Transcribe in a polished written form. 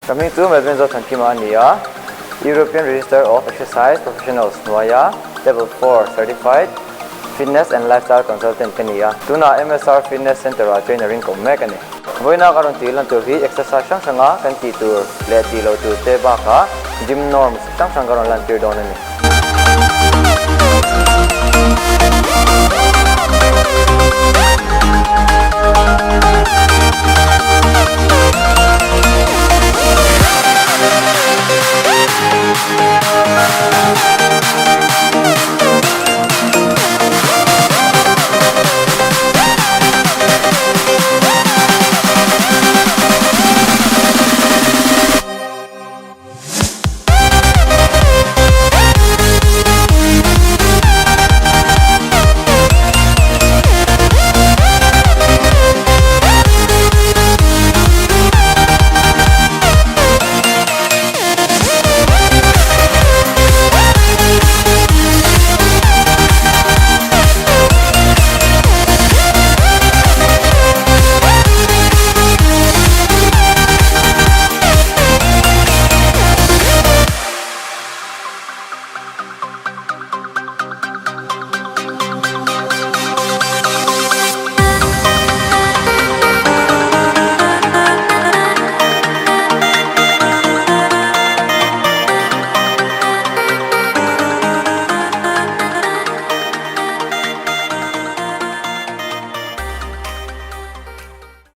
Ka hming chu Melvin Zothankima a ni a, European Register of Exercise Professionals hnuaia Level 4 Certified Fitness and Lifestyle Consultant ka ni a. Tunah MSR Fitness Centre-ah trainer in ka awm mek a ni. Vawiina ka rawn tih lan tur hi exercise hrang hranga kan tih tur leh tih loh tur te bakah gym norms hrang hrang ka rawn lantir dawn a ni.